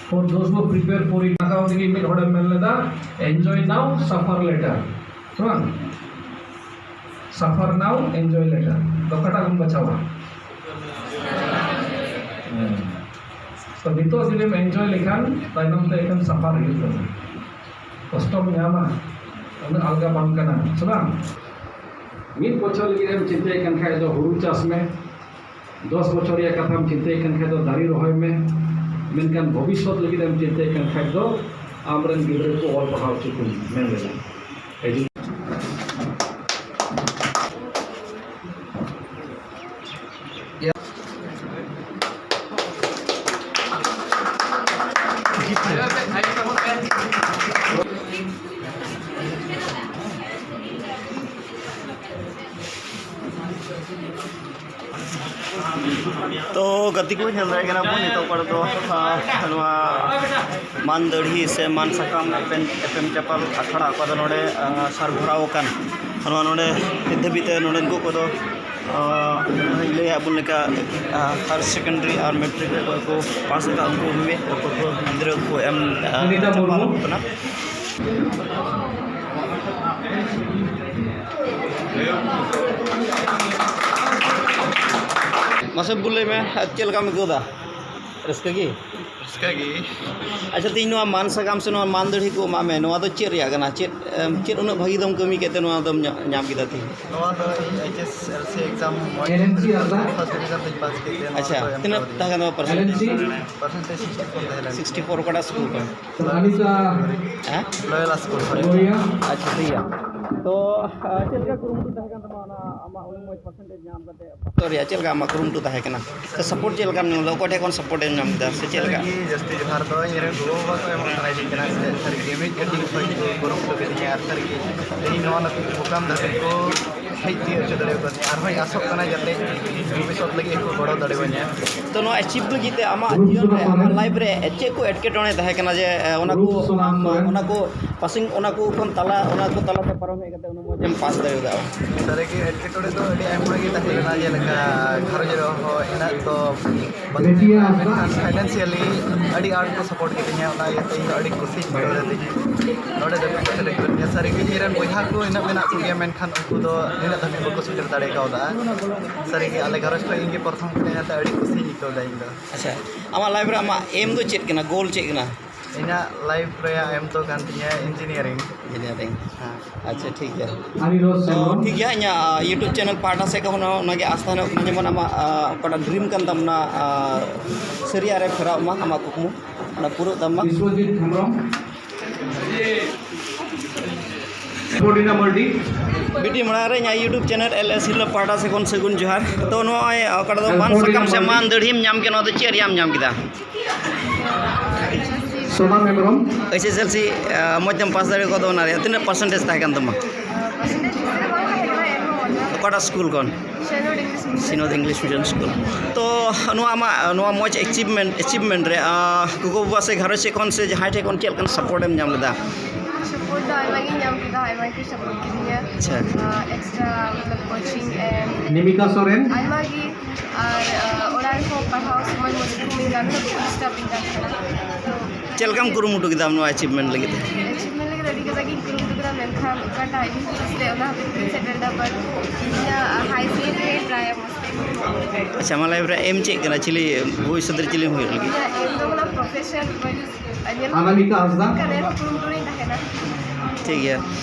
For those who prepare for it." ᱚᱱᱟ ᱠᱟᱨᱚᱱ ᱛᱮᱜᱮ ᱢᱤᱫ ᱦᱚᱲᱮ ᱢᱮᱱ ᱞᱮᱫᱟ, "Enjoy now, suffer later." ᱥᱮ ᱵᱟᱝ? Suffer now, enjoy later. ᱫᱚ ᱚᱠᱟᱴᱟᱜ ᱵᱚᱱ ᱵᱟᱪᱷᱟᱣᱟ? ᱦᱮᱸ᱾ ᱛᱚ, ᱱᱤᱛᱚᱜ ᱡᱩᱫᱤᱢ enjoy ᱞᱮᱠᱷᱟᱱ, ᱛᱟᱭᱱᱚᱢ ᱛᱮ ᱮᱠᱷᱮᱱ suffer ᱦᱩᱭᱩᱜ ᱛᱟᱢᱟ, ᱠᱚᱥᱴᱚᱢ ᱧᱟᱢᱟ, ᱩᱱᱟᱹᱜ ᱟᱞᱜᱟ ᱵᱟᱝ ᱠᱟᱱᱟ, ᱥᱮ ᱵᱟᱝ? ᱢᱤᱫ ᱵᱚᱪᱷᱚᱨ ᱞᱟᱹᱜᱤᱫ ᱮᱢ ᱪᱤᱱᱛᱟᱹᱭᱮᱫ ᱠᱟᱱ ᱠᱷᱟᱡ ᱫᱚ ᱦᱩᱲᱩ ᱪᱟᱥ ᱢᱮ, ᱫᱚᱥ ᱵᱚᱪᱷᱚᱨ ᱨᱮᱭᱟᱜ ᱠᱟᱛᱷᱟᱢ ᱪᱤᱱᱛᱟᱹᱭᱮᱫ ᱠᱟᱱ ᱠᱷᱟᱡ ᱫᱚ ᱫᱟᱨᱮ ᱨᱚᱦᱚᱭ ᱢᱮ, ᱢᱮᱱᱠᱷᱟᱱ ᱵᱷᱚᱵᱤᱥᱥᱚᱛ ᱞᱟᱹᱜᱤᱫ ᱮᱢ ᱪᱤᱱᱛᱟᱹᱭᱮᱫ ᱠᱟᱱ ᱠᱷᱟᱡ ᱫᱚ ᱟᱢᱨᱮᱱ ᱜᱤᱫᱽᱨᱟᱹ ᱠᱚ ᱚᱞ ᱯᱟᱲᱦᱟᱣ ᱦᱚᱪᱚ ᱠᱚᱢ, ᱢᱮᱱ ᱞᱮᱫᱟ᱾ ᱛᱚ ᱜᱟᱛᱮ ᱠᱚ, ᱧᱮᱞ ᱫᱟᱲᱮᱭᱟᱜ ᱠᱟᱱᱟ ᱵᱚᱱ ᱱᱤᱛᱚᱜ ᱚᱠᱟ ᱨᱮᱫᱚ, ᱟᱸ, ᱱᱚᱣᱟ ᱢᱟᱱ ᱫᱟᱹᱲᱦᱤ ᱥᱮ ᱢᱟᱱ ᱥᱟᱠᱟᱢ ᱮᱯᱮᱢ, ᱮᱯᱮᱢ ᱪᱟᱯᱟᱞ ᱟᱠᱷᱲᱟ ᱚᱠᱟ ᱫᱚ ᱱᱚᱰᱮ, ᱟᱸ, ᱥᱟᱨ ᱵᱷᱚᱨᱟᱣ ᱟᱠᱟᱱ᱾ ᱱᱚᱣᱟ ᱱᱚᱰᱮ ᱱᱤᱛ ᱫᱷᱟᱹᱵᱤᱡ ᱛᱮ ᱱᱚᱰᱮᱱ ᱠᱚ ᱠᱚᱫᱚ, ᱟᱸ, ᱞᱟᱹᱭᱟᱫ ᱵᱚᱱ ᱞᱮᱠᱟ, ᱟᱸ, ᱦᱟᱭᱟᱨ ᱥᱮᱠᱮᱱᱰᱟᱨᱤ ᱟᱨ ᱢᱮᱴᱨᱤᱠ ᱚᱠᱚᱭ ᱠᱚ ᱯᱟᱥ ᱟᱠᱟᱫ ᱩᱱᱠᱩ ᱢᱤᱢᱤᱫ ᱯᱟᱹᱴᱷᱩᱣᱟᱹ ᱜᱤᱫᱽᱨᱟᱹ ᱠᱚ ᱮᱢ, ᱟᱸ, ᱥᱩᱱᱤᱛᱟ ᱢᱩᱨᱢᱩ᱾ ᱪᱟᱯᱟᱞ ᱠᱟᱱᱟ᱾ ᱢᱟᱥᱮ ᱵᱟᱹᱵᱩ ᱞᱟᱹᱭ ᱢᱮ, ᱪᱮᱫ ᱞᱮᱠᱟᱢ ᱟᱹᱭᱠᱟᱹᱣ ᱮᱫᱟ? ᱨᱟᱹᱥᱠᱟᱹ ᱜᱮ? ᱨᱟᱹᱥᱠᱟᱹ ᱜᱮ᱾ ᱟᱪᱪᱷᱟ, ᱛᱮᱦᱮᱧ ᱱᱚᱣᱟ ᱢᱟᱱ ᱥᱟᱠᱟᱢ ᱥᱮ ᱱᱚᱣᱟ ᱢᱟᱹᱱ ᱫᱟᱹᱲᱦᱤ ᱠᱚ ᱮᱢᱟᱜ ᱢᱮ, ᱱᱚᱣᱟ ᱫᱚ ᱪᱮᱫ ᱨᱮᱭᱟᱜ ᱠᱟᱱᱟ? ᱪᱮᱫ, ᱮᱢ, ᱪᱮᱫ ᱩᱱᱟᱹᱜ ᱵᱷᱟᱹᱜᱤ ᱫᱚᱢ ᱠᱟᱹᱢᱤ ᱠᱮᱫ ᱛᱮ ᱱᱚᱣᱟ ᱫᱚᱢ ᱧᱟ-, ᱧᱟᱢ ᱠᱮᱫᱟ ᱛᱮᱦᱮᱧ? ᱱᱚᱣᱟ ᱫᱚ ᱤᱧ H S L C exam ᱢᱚᱡᱽ first division ᱛᱮᱧ ᱯᱟᱥ ᱠᱮᱫ ᱛᱮ ᱱᱚᱣᱟ ᱟᱪᱪᱷᱟ, ᱫᱚᱠᱚ ᱮᱢ ᱛᱤᱱᱟᱹᱜ ᱠᱟᱣᱫᱤᱧᱟ᱾ ᱛᱟᱦᱮᱸ ᱠᱟᱱ ᱛᱟᱢᱟ percentage? Percentage sixty four ᱛᱟᱦᱮᱸ ᱞᱮᱱᱟ᱾ Sixty four ᱚᱠᱟᱴᱟᱜ ᱥᱠᱩᱞ ᱠᱷᱚᱱ? ᱦᱮᱸ? ᱞᱚᱭᱚᱞᱟ ᱥᱠᱩᱞ ᱠᱷᱚᱱ᱾ ᱟᱪᱪᱷᱟ, ᱴᱷᱤᱠ ᱜᱮᱭᱟ᱾ ᱛᱚ, ᱟᱨ ᱪᱮᱫ ᱞᱮᱠᱟ ᱠᱩᱨᱩᱢᱩᱴᱩ ᱛᱟᱦᱮᱸ ᱠᱟᱱ ᱛᱟᱢᱟ ᱚᱱᱟ ᱟᱢᱟᱜ ᱩᱱᱟᱹᱜ ᱢᱚᱡᱽ percentage ᱧᱟᱢ ᱠᱟᱛᱮ? ᱛᱚ ᱨᱮᱭᱟᱜ ᱪᱮᱫ ᱞᱮᱠᱟ ᱟᱢᱟᱜ ᱠᱩᱨᱩᱢᱩᱴᱩ ᱛᱟᱦᱮᱸ ᱠᱟᱱᱟ? ᱥᱮ support ᱪᱮᱫ ᱞᱮᱠᱟᱢ ᱧᱟᱢ ᱞᱮᱫᱟ? ᱚᱠᱚᱭ ᱴᱷᱮᱱ ᱠᱷᱚᱱ support ᱮᱢ ᱧᱟᱢ ᱞᱮᱫᱟ? ᱥᱮ ᱪᱮᱫ ᱞᱮᱠᱟ? ᱥᱟᱹᱨᱤᱜᱮ ᱡᱟᱹᱥᱛᱤ ᱡᱚᱦᱟᱨ ᱫᱚ ᱤᱧ ᱨᱮᱱ ᱜᱚ-ᱵᱟᱵᱟ ᱠᱚ ᱮᱢᱚᱜ ᱠᱟᱱᱟ ᱤᱧ ᱠᱟᱱᱟ᱾ ᱥᱮ ᱥᱟᱹᱨᱤᱜᱮ ᱢᱤᱫ ᱠᱟᱹᱴᱤᱡ ᱠᱷᱚᱱ ᱠᱚ ᱠᱩᱨᱩᱢᱩᱴᱩ ᱠᱤᱫᱤᱧᱟ ᱟᱨ ᱥᱟᱹᱨᱤᱜᱮ ᱛᱮᱦᱮᱧ ᱱᱚᱣᱟ ᱢᱩᱠᱟᱢ ᱫᱷᱟᱹᱵᱤᱡ ᱠᱚ ᱦᱮᱡ ᱛᱤᱭᱳᱜ ᱦᱚᱪᱚ ᱫᱟᱲᱮᱭᱟᱠᱚᱣᱟ᱾ ᱟᱨᱦᱚᱸᱧ ᱟᱥᱚᱜ ᱠᱟᱱᱟ ᱡᱟᱛᱮ ᱵᱷᱚᱵᱤᱥᱥᱚᱛ ᱞᱟᱹᱜᱤᱫ ᱦᱚᱸᱠᱚ ᱜᱚᱲᱚ ᱫᱟᱲᱮᱭᱟᱹᱧᱟ᱾ ᱛᱚ ᱱᱚᱣᱟ achieve ᱞᱟᱹᱜᱤᱫ ᱛᱮ ᱟᱢᱟᱜ ᱡᱤᱭᱚᱱ ᱨᱮ, ᱟᱢᱟᱜ life ᱨᱮ ᱪᱮᱫ ᱠᱚ ᱮᱴᱠᱮᱴᱚᱬᱮ ᱛᱟᱦᱮᱸ ᱠᱟᱱᱟ ᱡᱮ, ᱮ, ᱚᱱᱟ ᱠᱚ, ᱟᱢ, ᱚᱱᱟ ᱠᱚ passing, ᱚᱱᱟ ᱠᱚ ᱠᱷᱚᱱ ᱛᱟᱞᱟ, ᱚᱱᱟ ᱠᱚ ᱛᱟᱞᱟᱛᱮ ᱯᱟᱨᱚᱢ ᱦᱮᱡ ᱠᱟᱛᱮ ᱩᱱᱟᱹᱜ ᱢᱚᱡᱽ ᱮᱢ ᱯᱟᱥ ᱫᱟᱲᱮ ᱠᱟᱣᱫᱟ? ᱥᱟᱹᱨᱤᱜᱮ ᱮᱴᱠᱮᱴᱚᱬᱮ ᱫᱚ ᱟᱹᱰᱤ ᱟᱭᱢᱟ ᱜᱮ ᱛᱟᱦᱮᱸ ᱞᱮᱱᱟ, ᱡᱮᱞᱮᱠᱟ ᱜᱷᱟᱨᱚᱸᱡᱽ ᱨᱮᱦᱚᱸ ᱤᱱᱟᱹᱜ ᱫᱚ ᱵᱟᱹᱱᱩᱜ ᱞᱮᱱᱟ, ᱢᱮᱱᱠᱷᱟᱱ financially ᱟᱹᱰᱤ ᱟᱸᱴ ᱠᱚ support ᱠᱤᱫᱤᱧᱟ, ᱚᱱᱟ ᱤᱭᱟᱹᱛᱮ ᱤᱧ ᱫᱚ ᱟᱹᱰᱤ ᱠᱩᱥᱤᱧ ᱟᱹᱭᱠᱟᱹᱣ ᱞᱮᱫᱟ᱾ ᱱᱚᱰᱮ ᱫᱷᱟᱹᱵᱤᱡ ᱠᱚ ᱥᱮᱴᱮᱨ ᱠᱮᱫᱤᱧᱟ᱾ ᱥᱟᱹᱨᱤᱜᱮ ᱤᱧ ᱨᱮᱱ ᱵᱚᱭᱦᱟ ᱠᱚ ᱤᱱᱟᱹᱜ ᱢᱮᱱᱟᱜ ᱠᱚᱜᱮᱭᱟ, ᱢᱮᱱᱠᱷᱟᱱ ᱩᱱᱠᱩ ᱫᱚ ᱱᱤᱱᱟᱹᱜ ᱫᱷᱟᱹᱵᱤᱡ ᱵᱟᱠᱚ ᱥᱮᱴᱮᱨ ᱫᱟᱲᱮ ᱠᱟᱣᱫᱟ᱾ ᱥᱟᱹᱨᱤᱜᱮ ᱟᱞᱮ ᱜᱷᱟᱨᱚᱸᱡᱽ ᱠᱷᱚᱱ ᱤᱧ ᱜᱮ ᱯᱨᱚᱛᱷᱚᱢ ᱠᱟᱹᱱᱟᱹᱧ, ᱚᱱᱟᱛᱮ ᱟᱹᱰᱤ ᱠᱩᱥᱤᱧ ᱟᱹᱭᱠᱟᱹᱣ ᱮᱫᱟ ᱤᱧ ᱫᱚ᱾ ᱟᱪᱪᱷᱟ, ᱟᱢᱟᱜ life ᱨᱮ ᱟᱢᱟᱜ aim ᱫᱚ ᱪᱮᱫ ᱠᱟᱱᱟ, goal ᱪᱮᱫ ᱠᱟᱱᱟ? ᱤᱧᱟᱹᱜ life ᱨᱮᱭᱟᱜ aim ᱫᱚ ᱠᱟᱱ ᱛᱤᱧᱟᱹ engineering᱾ Engineering᱾ ᱦᱮᱸ᱾ ᱟᱪᱪᱷᱟ, ᱴᱷᱤᱠ ᱜᱮᱭᱟ᱾ ᱛᱚ, ᱴᱷᱤᱠ ᱜᱮᱭᱟ, ᱤᱧᱟᱹᱜ, ᱟ, YouTube channel ᱯᱟᱦᱴᱟ ᱥᱮᱫ ᱠᱷᱚᱱ ᱦᱚᱸ ᱚᱱᱟᱜᱮ ᱟᱥ ᱛᱟᱦᱮᱱᱚᱜ ᱠᱟᱱᱟ, ᱡᱮᱢᱚᱱ ᱟᱢᱟᱜ, ᱟ, ᱚᱠᱟᱴᱟᱜ dream ᱠᱟᱱ ᱛᱟᱢ, ᱚᱱᱟ, ᱟ, ᱥᱟᱹᱨᱤᱭᱟᱜ ᱨᱮ ᱯᱷᱮᱨᱟᱜ ᱢᱟ, ᱟᱢᱟᱜ ᱠᱩᱠᱢᱩ ᱚᱱᱟ ᱯᱩᱨᱟᱹᱜ ᱛᱟᱢ ᱢᱟ᱾ ᱵᱤᱥᱣᱚᱡᱤᱛ ᱦᱮᱢᱵᱨᱚᱢ᱾ ᱵᱤᱴᱤ ᱢᱟᱲᱟᱝ ᱨᱮ ᱤᱧᱟᱹᱜ YouTube channel L S ᱦᱤᱨᱞᱟᱹ ᱯᱟᱦᱴᱟ ᱥᱮᱫ ᱠᱷᱚᱱ ᱥᱟᱹᱜᱩᱱ ᱡᱚᱦᱟᱨ᱾ ᱛᱚ, ᱱᱚᱜᱼᱚᱭ ᱚᱠᱟᱴᱟᱜ ᱫᱚ ᱢᱟᱱ ᱥᱟᱠᱟᱢ ᱥᱮ ᱢᱟᱹᱱ ᱫᱟᱹᱲᱦᱤᱢ ᱧᱟᱢ ᱠᱮᱫᱟ, ᱱᱚᱣᱟ ᱫᱚ ᱪᱮᱫ ᱨᱮᱭᱟᱜ ᱮᱢ ᱧᱟᱢ ᱠᱮᱫᱟ? ᱥᱳᱱᱟᱢ Hembrom. H S L C, ᱟ, ᱢᱚᱡᱽ ᱛᱮᱢ ᱯᱟᱥ ᱫᱟᱲᱮ ᱠᱟᱣᱫᱟ, ᱚᱱᱟ ᱨᱮᱭᱟᱜ ᱛᱤᱱᱟᱹᱜ percentage ᱛᱟᱦᱮᱸ ᱠᱟᱱ ᱛᱟᱢᱟ? Percentage ᱵᱮᱥᱤ ᱫᱚ ᱵᱟᱝ ᱛᱟᱦᱮᱸ ᱠᱟᱱᱟ, ᱮᱱᱦᱚᱸ ᱢᱚᱡᱽ ᱜᱮ᱾ ᱚᱠᱟᱴᱟᱜ ᱥᱠᱩᱞ ᱠᱷᱚᱱ? ᱥᱤᱱᱳᱰ English Medium᱾ ᱥᱤᱱᱳᱰ English Medium School᱾ ᱛᱚ, ᱱᱚᱣᱟ ᱟᱢᱟᱜ, ᱱᱚᱣᱟ ᱢᱚᱡᱽ achievement, achievement ᱨᱮ, ᱟ, ᱜᱚᱜᱚ-ᱵᱟᱵᱟ ᱥᱮ ᱜᱷᱟᱨᱚᱸᱡᱽ ᱥᱮᱫ ᱠᱷᱚᱱ ᱥᱮ ᱡᱟᱦᱟᱸᱭ ᱴᱷᱮᱱ ᱠᱷᱚᱱ ᱪᱮᱫ ᱞᱮᱠᱟᱱ support ᱮᱢ ᱧᱟᱢ ᱞᱮᱫᱟ? Support ᱫᱚ ᱟᱭᱢᱟ ᱜᱤᱧ ᱧᱟᱢ ᱠᱮᱫᱟ, ᱟᱭᱢᱟ ᱜᱮᱠᱚ support ᱠᱤᱫᱤᱧᱟ᱾ ᱟᱪᱪᱷᱟ᱾ ᱟ, extra, ᱢᱚᱛᱞᱚᱵ, coaching ᱮᱢ᱾ ᱱᱤᱢᱤᱠᱟ ᱥᱚᱨᱮᱱ᱾ ᱟᱭᱢᱟ ᱜᱮ᱾ ᱟᱨ, ᱟ, ᱚᱲᱟᱜ ᱨᱮᱦᱚᱸ ᱯᱟᱲᱦᱟᱣ ᱥᱚᱢᱚᱭ ᱢᱚᱡᱽ ᱜᱮᱠᱚ ᱢᱮᱱ ᱠᱟᱱ ᱛᱟᱦᱮᱱᱟ, ᱵᱟᱠᱚ disturb ᱤᱧ ᱠᱟᱱ ᱛᱟᱦᱮᱱᱟ᱾ ᱛᱚ, ᱪᱮᱫ ᱞᱮᱠᱟᱢ ᱠᱩᱨᱩᱢᱩᱴᱩ ᱠᱮᱫᱟ ᱱᱚᱣᱟ achievement ᱞᱟᱹᱜᱤᱫ ᱛᱮ? Achievement ᱞᱟᱹᱜᱤᱫ ᱟᱹᱰᱤ ᱠᱟᱡᱟᱠ ᱤᱧ ᱠᱩᱨᱩᱢᱩᱴᱩ ᱠᱮᱫᱟ, ᱢᱮᱱᱠᱷᱟᱱ ᱚᱠᱟᱴᱟᱜ ᱤᱧ ᱪᱮᱥᱴᱟᱭᱟ, ᱚᱱᱟ ᱦᱟᱹᱵᱤᱡ ᱵᱟᱹᱧ ᱥᱮᱴᱮᱨ ᱫᱟ, but ᱤᱧᱟᱹᱜ high ᱥᱮᱫ ᱨᱮ try ᱟ ᱢᱚᱡᱽ ᱛᱮ᱾ ᱟᱪᱪᱷᱟ, ᱟᱢᱟᱜ life ᱨᱮ aim ᱪᱮᱫ ᱠᱟᱱᱟ? ᱪᱤᱞᱤ ᱵᱷᱚᱵᱤᱥᱥᱚᱛ ᱨᱮ ᱪᱤᱞᱤᱢ ᱦᱩᱭᱩᱜ ᱞᱟᱹᱜᱤᱫ? ᱤᱧᱟᱹᱜ aim ᱫᱚ ᱠᱟᱱᱟ professor, ᱧᱮᱞ ᱟᱱᱟᱢᱤᱠᱟ ᱦᱟᱸᱥᱫᱟ᱾ ᱠᱟᱱᱟ, ᱠᱩᱨᱩᱢᱩᱴᱩ ᱨᱤᱧ ᱛᱟᱦᱮᱱᱟ᱾ ᱴᱷᱤᱠ ᱜᱮᱭᱟ᱾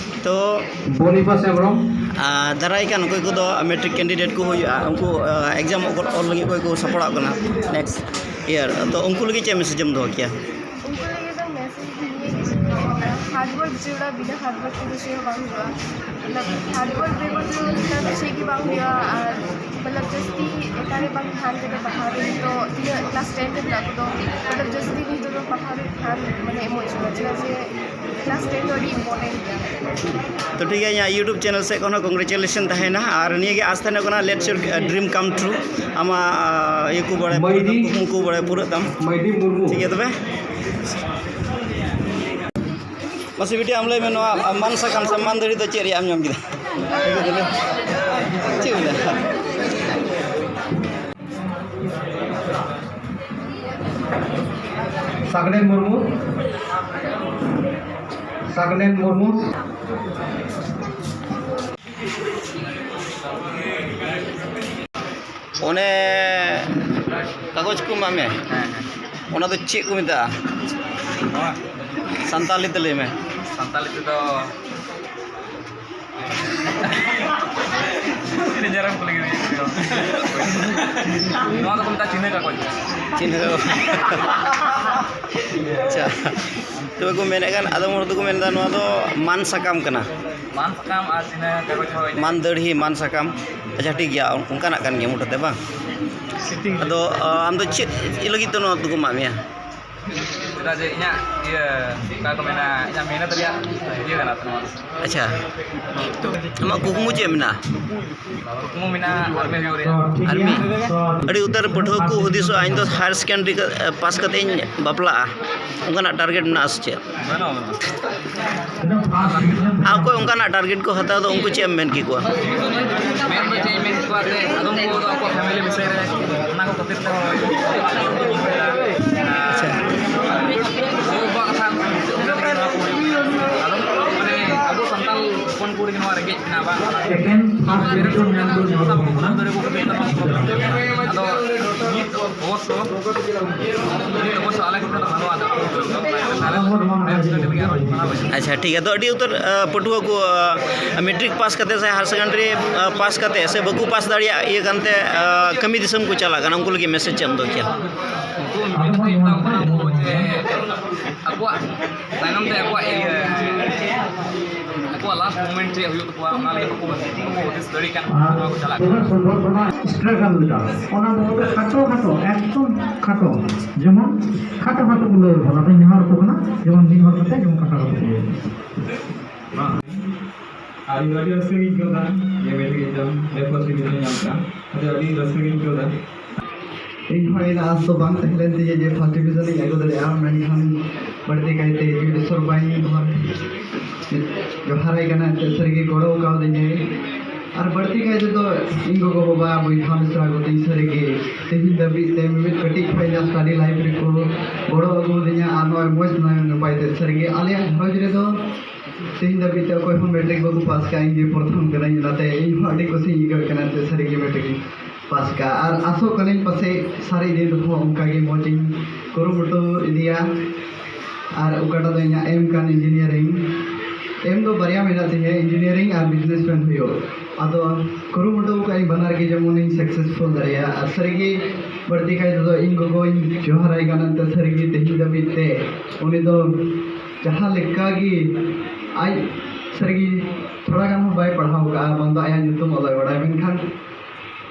ᱛᱚ, ᱵᱚᱱᱤᱯᱟᱥ ᱦᱮᱢᱵᱨᱚᱢ᱾ ᱟᱨ ᱫᱟᱨᱟᱭ ᱠᱟᱱ ᱚᱠᱚᱭ ᱠᱚᱫᱚ matric candidate ᱠᱚ ᱦᱩᱭᱩᱜᱼᱟ, ᱩᱱᱠᱩ, ᱟᱸ, exam ᱚᱞ ᱞᱟᱹᱜᱤᱫ ᱚᱠᱚᱭ ᱠᱚ ᱥᱟᱯᱲᱟᱜ ᱠᱟᱱᱟ next year, ᱛᱚ ᱩᱱᱠᱩ ᱞᱟᱹᱜᱤᱫ ᱪᱮᱫ message ᱮᱢ ᱫᱚᱦᱚ ᱠᱮᱭᱟ? ᱩᱱᱠᱩ ᱞᱟᱹᱜᱤᱫ ᱫᱚ message ᱱᱤᱭᱟᱹ ᱜᱮ ᱡᱮ hard work ᱡᱟᱹᱨᱩᱲᱟ, ᱵᱤᱱᱟᱹ hard work ᱛᱮᱫᱚ ᱪᱮᱫ ᱦᱚᱸ ᱵᱟᱝ ᱦᱩᱭᱩᱜᱼᱟ᱾ ᱢᱚᱛᱞᱚᱵ hard work ᱵᱮᱜᱚᱨ ᱫᱚ ᱪᱮᱫ ᱜᱮ ᱵᱟᱝ ᱦᱩᱭᱩᱜᱼᱟ᱾ ᱟᱨ ᱢᱚᱛᱞᱚᱵ ᱡᱟᱹᱥᱛᱤ ᱮᱴᱟᱜ ᱨᱮ ᱵᱟᱝ ᱫᱷᱮᱭᱟᱱ ᱠᱟᱛᱮ ᱯᱟᱲᱦᱟᱣ ᱨᱮ ᱱᱤᱛᱚᱜ ᱛᱤᱱᱟᱹᱜ class ten ᱨᱮ ᱢᱮᱱᱟᱜ ᱠᱚᱫᱚ, ᱢᱚᱛᱞᱚᱵ ᱡᱟᱹᱥᱛᱤ ᱱᱤᱛᱚᱜ ᱫᱚ ᱯᱟᱲᱦᱟᱣ ᱨᱮ ᱫᱷᱮᱭᱟᱱ ᱢᱟᱱᱮ ᱮᱢᱚᱜ ᱡᱟᱹᱨᱩᱲᱟ, ᱪᱮᱫᱟᱜ ᱡᱮ class ten ᱫᱚ ᱟᱹᱰᱤ important ᱜᱮᱭᱟ᱾ ᱛᱚ ᱴᱷᱤᱠ ᱜᱮᱭᱟ, ᱤᱧᱟᱹᱜ YouTube channel ᱥᱮᱫ ᱠᱷᱚᱱ ᱦᱚᱸ congratulation ᱛᱟᱦᱮᱱᱟ, ᱟᱨ ᱱᱤᱭᱟᱹ ᱜᱮ ᱟᱥ ᱛᱟᱦᱮᱱᱟ ᱠᱟᱱᱟ, let your dream come true, ᱟᱢᱟᱜ, ᱟᱸ, ᱤᱭᱟᱹ ᱠᱚ ᱵᱟᱲᱟᱭ ᱯᱩᱨᱟᱹᱜ ᱛᱟᱢ, ᱢᱟᱹᱭᱫᱤ, ᱠᱩᱠᱢᱩ ᱠᱚ ᱵᱟᱲᱟᱭ ᱯᱩᱨᱟᱹᱜ ᱛᱟᱢ᱾ ᱢᱟᱹᱭᱫᱤ ᱢᱩᱨᱢᱩ᱾ ᱴᱷᱤᱠ ᱜᱮᱭᱟ ᱛᱚᱵᱮ᱾ ᱢᱟᱥᱮ ᱵᱤᱴᱤ, ᱟᱢ ᱞᱟᱹᱭ ᱢᱮ, ᱱᱚᱣᱟ ᱢᱟᱱ ᱥᱟᱠᱟᱢ ᱥᱮ ᱢᱟᱱ ᱫᱟᱹᱲᱦᱤ ᱫᱚ ᱪᱮᱫ ᱨᱮᱭᱟᱜ ᱮᱢ ᱧᱟᱢ ᱠᱮᱫᱟ? ᱪᱮᱫ ᱵᱚᱞᱮ? ᱥᱟᱜᱽᱱᱮᱱ ᱢᱩᱨᱢᱩ᱾ ᱥᱟᱜᱽᱱᱮᱱ ᱢᱩᱨᱢᱩ᱾ ᱚᱱᱮ ᱠᱟᱜᱚᱡᱽ ᱠᱚ ᱮᱢᱟᱜ ᱢᱮ, ᱦᱮᱸ, ᱦᱮᱸ᱾ ᱚᱱᱟ ᱫᱚ ᱪᱮᱫ ᱠᱚ ᱢᱮᱛᱟᱜᱼᱟ? ᱱᱚᱣᱟ? ᱥᱟᱱᱛᱟᱞᱤ ᱛᱮ ᱞᱟᱹᱭ ᱢᱮ᱾ ᱥᱟᱱᱛᱟᱞᱤ ᱛᱮᱫᱚ ᱱᱤᱡᱮᱨᱮᱢ ᱠᱩᱞᱤ ᱠᱤᱫᱤᱧᱟ᱾ ᱱᱚᱣᱟ ᱫᱚᱠᱚ ᱢᱮᱛᱟᱜᱼᱟ ᱪᱤᱱᱦᱟᱹ ᱠᱟᱜᱚᱡᱽ᱾ ᱪᱤᱱᱦᱟᱹ ᱠᱟᱜᱚᱡᱽ᱾ ᱟᱪᱪᱷᱟ, ᱛᱚᱵᱮ ᱠᱚ ᱢᱮᱱᱮᱫ ᱠᱟᱱ, ᱟᱫᱚᱢ ᱦᱚᱲ ᱫᱚᱠᱚ ᱢᱮᱱᱫᱟ ᱱᱚᱣᱟ ᱫᱚ ᱢᱟᱱ ᱥᱟᱠᱟᱢ ᱠᱟᱱᱟ᱾ ᱢᱟᱱ ᱥᱟᱠᱟᱢ ᱟᱨ ᱪᱤᱱᱦᱟᱹ ᱠᱟᱜᱚᱡᱽ ᱦᱚᱸ ᱤᱱᱟᱹ᱾ ᱢᱟᱱ ᱫᱟᱹᱲᱦᱤ, ᱢᱟᱱ ᱥᱟᱠᱟᱢ, ᱟᱪᱪᱷᱟ, ᱴᱷᱤᱠ ᱜᱮᱭᱟ, ᱚᱱᱠᱟᱱᱟᱜ ᱠᱟᱱ ᱜᱮᱭᱟ ᱢᱚᱴᱟᱛᱮ, ᱵᱟᱝ? ᱟᱫᱚ, ᱟ, ᱟᱢ ᱫᱚ ᱪᱮᱫ ᱞᱟᱹᱜᱤᱫ ᱛᱮ ᱱᱚᱣᱟ ᱫᱚᱠᱚ ᱮᱢᱟᱜ ᱢᱮᱭᱟ? ᱪᱮᱫᱟᱜ ᱡᱮ ᱤᱧᱟᱹᱜ, ᱤᱭᱟᱹ, ᱚᱠᱟ ᱠᱚ ᱢᱮᱱᱟ, ᱤᱧᱟᱹᱜ ᱢᱮᱦᱱᱚᱛ ᱨᱮᱭᱟᱜ ᱤᱭᱟᱹ ᱠᱟᱱᱟ ᱛᱚ ᱱᱚᱣᱟ ᱫᱚ᱾ ᱟᱪᱪᱷᱟ, ᱟᱢᱟᱜ ᱠᱩᱠᱢᱩ ᱪᱮᱫ ᱢᱮᱱᱟᱜᱼᱟ? ᱠᱩᱠᱢᱩ ᱢᱮᱱᱟᱜᱼᱟ ᱟᱨᱢᱤ ᱦᱩᱭᱩᱜ ᱨᱮᱭᱟᱜ᱾ ᱟᱨᱢᱤ? ᱟᱹᱰᱤ ᱩᱛᱟᱹᱨ ᱯᱟᱹᱴᱷᱩᱣᱟᱹ ᱠᱚ ᱦᱩᱫᱤᱥᱚᱜᱼᱟ, "ᱤᱧ ᱫᱚ higher secondary ᱠᱟ-, ᱯᱟᱥ ᱠᱟᱛᱮ ᱤᱧ ᱵᱟᱯᱞᱟᱜᱼᱟ", ᱚᱱᱠᱟᱱᱟᱜ target ᱢᱮᱱᱟᱜᱼᱟ ᱥᱮ ᱪᱮᱫ? ᱵᱟᱹᱱᱩᱜᱼᱟ, ᱵᱟᱹᱱᱩᱜᱼᱟ᱾ ᱟᱨ ᱚᱠᱚᱭ ᱚᱱᱠᱟᱱᱟᱜ target ᱠᱚ ᱦᱟᱛᱟᱣ ᱫᱚ, ᱩᱱᱠᱩ ᱪᱮᱫ ᱮᱢ ᱢᱮᱱ ᱠᱮᱠᱚᱣᱟ? ᱢᱮᱱ ᱫᱚ ᱪᱮᱫ ᱤᱧ ᱢᱮᱱ ᱠᱮᱠᱚᱣᱟ ᱥᱮ, ᱟᱫᱚᱢ ᱠᱚ ᱫᱚ ᱟᱠᱚᱣᱟᱜ family ᱵᱤᱥᱚᱭ ᱨᱮ, ᱚᱱᱟ ᱠᱚ ᱠᱷᱟᱹᱛᱤᱨ ᱛᱮᱦᱚᱸ ᱟᱪᱪᱷᱟ᱾ ᱜᱚ-ᱵᱟᱵᱟᱣᱟᱜ ᱠᱟᱛᱷᱟ ᱟᱸᱡᱚᱢ ᱠᱟᱛᱮ ᱱᱚᱣᱟ ᱠᱚ ᱦᱩᱭᱩᱜ ᱠᱟᱱᱟ᱾ ᱟᱫᱚᱢ ᱢᱟᱱᱮ ᱟᱵᱚ ᱥᱟᱱᱛᱟᱲ ᱦᱚᱯᱚᱱ ᱠᱚ ᱨᱮᱜᱮ ᱱᱚᱣᱟ ᱨᱮᱸᱜᱮᱡ ᱢᱮᱱᱟᱜᱼᱟ, ᱵᱟᱝ? ᱚᱱᱟ ᱠᱷᱟᱹᱛᱤᱨ ᱛᱮ ᱟᱫᱚ ᱱᱤᱛ ᱚᱵᱚᱥᱥᱚ, ᱱᱤᱛ ᱚᱵᱚᱥᱥᱚ ᱟᱞᱮ ᱠᱚᱴᱷᱮᱱ ᱫᱚ ᱵᱟᱹᱱᱩᱜᱼᱟ᱾ ᱟᱪᱪᱷᱟ, ᱴᱷᱤᱠ ᱜᱮᱭᱟ᱾ ᱛᱚ, ᱟᱹᱰᱤ ᱩᱛᱟᱹᱨ, ᱟ, ᱯᱟᱹᱴᱷᱩᱣᱟᱹ ᱠᱚ, ᱟ, ᱢᱮᱴᱨᱤᱠ ᱯᱟᱥ ᱠᱟᱛᱮ ᱥᱮ ᱦᱟᱭᱟᱨ ᱥᱮᱠᱮᱱᱰᱟᱨᱤ, ᱟ, ᱯᱟᱥ ᱠᱟᱛᱮ ᱥᱮ ᱵᱟᱠᱚ ᱯᱟᱥ ᱫᱟᱲᱮᱭᱟᱜ ᱤᱭᱟᱹ ᱠᱟᱱᱛᱮ, ᱟ, ᱠᱟᱹᱢᱤ ᱫᱤᱥᱚᱢ ᱠᱚ ᱪᱟᱞᱟᱜ ᱠᱟᱱᱟ, ᱩᱱᱠᱩ ᱞᱟᱹᱜᱤᱫ ᱢᱮᱥᱮᱡᱽ ᱪᱮᱫ ᱮᱢ ᱫᱚᱦᱚ ᱠᱮᱭᱟ? ᱩᱱᱠᱩ ᱢᱮᱱ ᱦᱩᱭᱩᱜ ᱠᱟᱱ ᱛᱟᱠᱚᱣᱟ ᱡᱮ ᱟᱠᱚᱣᱟᱜ ᱛᱟᱭᱱᱚᱢ ᱛᱮ ᱟᱠᱚᱣᱟᱜ ᱤᱭᱟᱹ, ᱟᱠᱚᱣᱟᱜ ᱞᱟᱥᱴ ᱢᱩᱢᱮᱱᱴ ᱪᱮᱫ ᱦᱩᱭᱩᱜ ᱛᱟᱠᱚᱣᱟ, ᱚᱱᱟ ᱞᱟᱹᱜᱤᱫ ᱵᱟᱠᱚ, ᱵᱟᱠᱚ ᱦᱩᱫᱤᱥ ᱫᱟᱲᱮᱭᱟᱜ ᱠᱟᱱ ᱠᱷᱟᱹᱛᱤᱨ ᱱᱚᱣᱟ ᱠᱚ ᱪᱟᱞᱟᱜ ᱠᱟᱱᱟ᱾ ᱥᱴᱨᱟᱜᱚᱞ ᱞᱮᱠᱟ, ᱚᱱᱟ ᱫᱚ ᱠᱷᱟᱴᱚ ᱠᱷᱟᱴᱚ, ᱮᱠᱫᱚᱢ ᱠᱷᱟᱴᱚ, ᱡᱮᱢᱚᱱ ᱠᱷᱟᱴᱚ ᱠᱷᱟᱴᱚ ᱠᱚ ᱞᱟᱹᱭ ᱠᱟᱫᱟ, ᱟᱫᱚᱧ ᱱᱮᱦᱚᱨ ᱟᱠᱚ ᱠᱟᱱᱟ, ᱡᱮᱢᱚᱱ ᱢᱤᱫ ᱦᱚᱲ ᱠᱟᱛᱮ ᱡᱮᱢᱚᱱ ᱠᱷᱟᱴᱚ ᱠᱷᱟᱴᱚ ᱠᱚ ᱞᱟᱹᱭ᱾ ᱟᱨ ᱤᱧ ᱫᱚ ᱟᱹᱰᱤ ᱨᱟᱹᱥᱠᱟᱹ ᱜᱤᱧ ᱟᱹᱭᱠᱟᱹᱣ ᱮᱫᱟ ᱡᱮ ᱢᱮᱴᱨᱤᱠ ᱮᱠᱡᱟᱢ ᱨᱮ ᱯᱷᱟᱥᱴ ᱰᱤᱵᱷᱤᱡᱚᱱ ᱤᱧ ᱧᱟᱢ ᱠᱮᱫᱟ, ᱟᱫᱚ ᱟᱹᱰᱤ ᱨᱟᱹᱥᱠᱟᱹ ᱜᱤᱧ ᱟᱹᱭᱠᱟᱹᱣ ᱮᱫᱟ᱾ ᱤᱧ ᱦᱚᱸ ᱤᱧᱟᱹᱜ ᱟᱥ ᱫᱚ ᱵᱟᱝ ᱛᱟᱦᱮᱸ ᱞᱮᱱ ᱛᱤᱧᱟᱹ ᱡᱮ ᱯᱷᱟᱥᱴ ᱰᱤᱵᱷᱤᱡᱚᱱ ᱤᱧ ᱟᱹᱜᱩ ᱫᱟᱲᱮᱭᱟᱜᱼᱟ, ᱢᱮᱱᱠᱷᱟᱱ ᱵᱟᱹᱲᱛᱤ ᱠᱟᱭᱛᱮ ᱡᱤᱣᱤ ᱤᱥᱚᱨ ᱵᱟᱹᱧ ᱡᱚᱦᱟᱨ, ᱡᱚᱦᱟᱨᱟᱭ ᱠᱟᱱᱟ, ᱮᱱᱛᱮ ᱥᱟᱹᱨᱤᱜᱮ ᱜᱚᱲᱚ ᱠᱟᱣᱫᱤᱧᱟᱭ᱾ ᱟᱨ ᱵᱟᱹᱲᱛᱤ ᱠᱟᱭ ᱛᱮᱫᱚ ᱤᱧ ᱜᱚᱜᱚ ᱵᱟᱵᱟ, ᱵᱚᱭᱦᱟ ᱢᱤᱥᱨᱟ ᱠᱚ ᱛᱤᱧ ᱥᱟᱹᱨᱤᱜᱮ ᱛᱮᱦᱮᱧ ᱫᱷᱟᱹᱵᱤᱡ ᱛᱮ ᱢᱤᱢᱤᱫ ᱠᱟᱹᱴᱤᱡ ᱠᱷᱚᱱ ᱤᱧᱟᱹᱜ ᱥᱴᱟᱰᱤ ᱞᱟᱭᱤᱯᱷ ᱨᱮᱠᱚ ᱜᱚᱲᱚ ᱟᱹᱜᱩ ᱟᱹᱫᱤᱧᱟ᱾ ᱟᱨ ᱱᱚᱜᱼᱚᱭ ᱢᱚᱡᱽ ᱱᱟᱭ ᱱᱟᱯᱟᱭ ᱛᱮ ᱥᱟᱹᱨᱤᱜᱮ ᱟᱞᱮᱭᱟᱜ ᱜᱷᱟᱨᱚᱸᱡᱽ ᱨᱮᱫᱚ ᱛᱮᱦᱮᱧ ᱫᱷᱟᱹᱵᱤᱡ ᱛᱮ ᱚᱠᱚᱭ ᱦᱚᱸ ᱢᱮᱴᱨᱤᱠ ᱵᱟᱠᱚ ᱯᱟᱥ ᱠᱟᱜᱼᱟ, ᱤᱧ ᱜᱮ ᱯᱨᱚᱛᱷᱚᱢ ᱠᱟᱹᱱᱟᱹᱧ, ᱚᱱᱟᱛᱮ ᱤᱧ ᱦᱚᱸ ᱟᱹᱰᱤ ᱠᱩᱥᱤᱧ ᱟᱹᱭᱠᱟᱹᱣ ᱠᱟᱱᱟ ᱡᱮ ᱥᱟᱹᱨᱤᱜᱮ ᱢᱮᱴᱨᱤᱠ ᱤᱧ ᱯᱟᱥ ᱠᱟᱜᱼᱟ᱾ ᱟᱨ ᱟᱥᱚᱜ ᱠᱟᱹᱱᱟᱹᱧ ᱯᱟᱥᱮᱡ ᱥᱟᱨᱮᱡ ᱫᱤᱱ ᱨᱮᱦᱚᱸ ᱚᱱᱠᱟᱜᱮ ᱢᱚᱡᱽ ᱤᱧ ᱠᱩᱨᱩᱢᱩᱴᱩ ᱤᱫᱤᱭᱟ᱾ ᱟᱨ ᱚᱠᱟᱴᱟᱜ ᱫᱚ ᱤᱧᱟᱹᱜ ᱮᱢ ᱠᱟᱱ ᱤᱧᱡᱤᱱᱤᱭᱟᱨᱤᱝ, ᱮᱢ ᱫᱚ ᱵᱟᱨᱭᱟ ᱢᱮᱱᱟᱜ ᱛᱤᱧᱟᱹ, ᱤᱧᱡᱤᱱᱤᱭᱟᱨᱤᱝ ᱟᱨ ᱵᱤᱡᱽᱱᱮᱥ ᱢᱮᱱ ᱦᱩᱭᱩᱜ᱾ ᱟᱫᱚ ᱠᱩᱨᱩᱢᱩᱴᱩ ᱠᱟᱜ ᱟᱹᱧ ᱵᱟᱱᱟᱨ ᱜᱮ ᱡᱮᱢᱚᱱ ᱤᱧ ᱥᱟᱠᱥᱮᱥᱯᱷᱩᱞ ᱫᱟᱲᱮᱭᱟᱜ᱾ ᱟᱨ ᱥᱟᱹᱨᱤᱜᱮ ᱵᱟᱹᱲᱛᱤ ᱠᱟᱭ ᱛᱮᱫᱚ ᱤᱧ ᱜᱚᱜᱚᱧ ᱡᱚᱦᱟᱨᱟᱭ ᱠᱟᱱᱟ, ᱮᱱᱛᱮ ᱥᱟᱹᱨᱤᱜᱮ ᱛᱮᱦᱮᱧ ᱫᱷᱟᱹᱵᱤᱡ ᱛᱮ ᱩᱱᱤ ᱫᱚ ᱡᱟᱦᱟᱸ ᱞᱮᱠᱟ ᱜᱮ ᱟᱡ ᱥᱟᱹᱨᱤᱜᱮ ᱛᱷᱚᱲᱟ ᱜᱟᱱ ᱦᱚᱸ ᱵᱟᱭ ᱯᱟᱲᱦᱟᱣ ᱠᱟᱜᱼᱟ, ᱵᱟᱝ ᱫᱚ ᱟᱭᱟᱜ ᱧᱩᱛᱩᱢ ᱚᱞ ᱵᱟᱭ ᱵᱟᱲᱟᱭᱟ, ᱢᱮᱱᱠᱷᱟᱱ